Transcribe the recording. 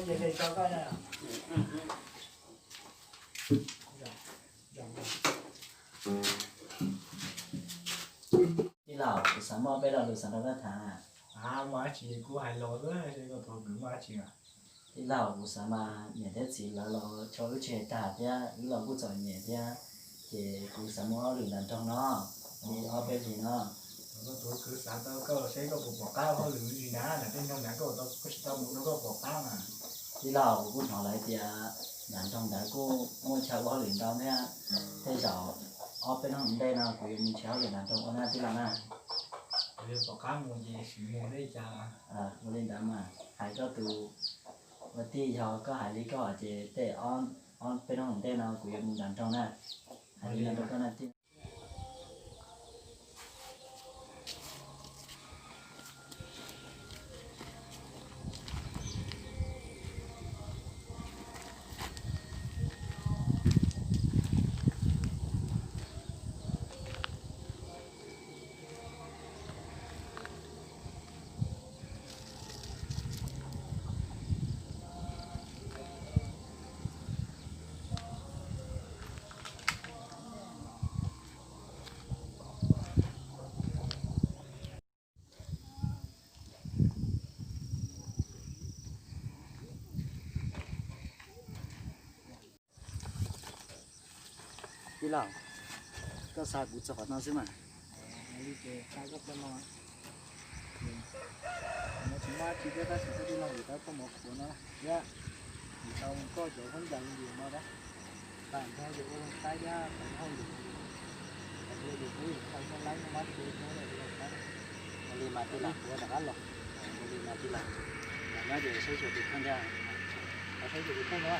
Tij laug, kuv xav muaj peb lo lus xav nrog koj tham. Tij laug, kuv xav mas niam thiab txiv lawv los tso wb tsis hais tag thiab wb los kuj txom nyem thiab, ces kuv xav muaj hauj lwm nram nroog no li ob peb hlis no. Tij laug, kuv kuj hnov lawv tias nram nroog ntawd kuj muaj chaw ua hauj lwm ntau thiab, tej zaum ob peb hnub ntej no kuv yuav mus nrhiav hauj lwm nram nroog ua na tij laug na. Ua li ntawd mas hais koj tus ua tij, yog koj hais li koj ces tej ob peb hnub ntej no kuv yuav mus nram nroog na. Hais li no rau koj na tij. Tij laug, koj xa kuv txog qhov no xwb mas. Li ces xa koj pem no. Tsis muaj dab tsi thiab tab sis koj tij laug vim tau koj mov khuav no thiab vim tau koj cov khaub ncaws ntws no thiab, tag nrho ces ua zoo saib thiab tau hauj lwm, tau hauj lwm ub tau muaj laib muaj mab tshua thiab ua zoo saib. Ua li mas tij laug, kuv rov qab los. Ua li mas tij laug, los nyob ces saib xyuas tus kheej thiab, saib xyuas tus kheej no.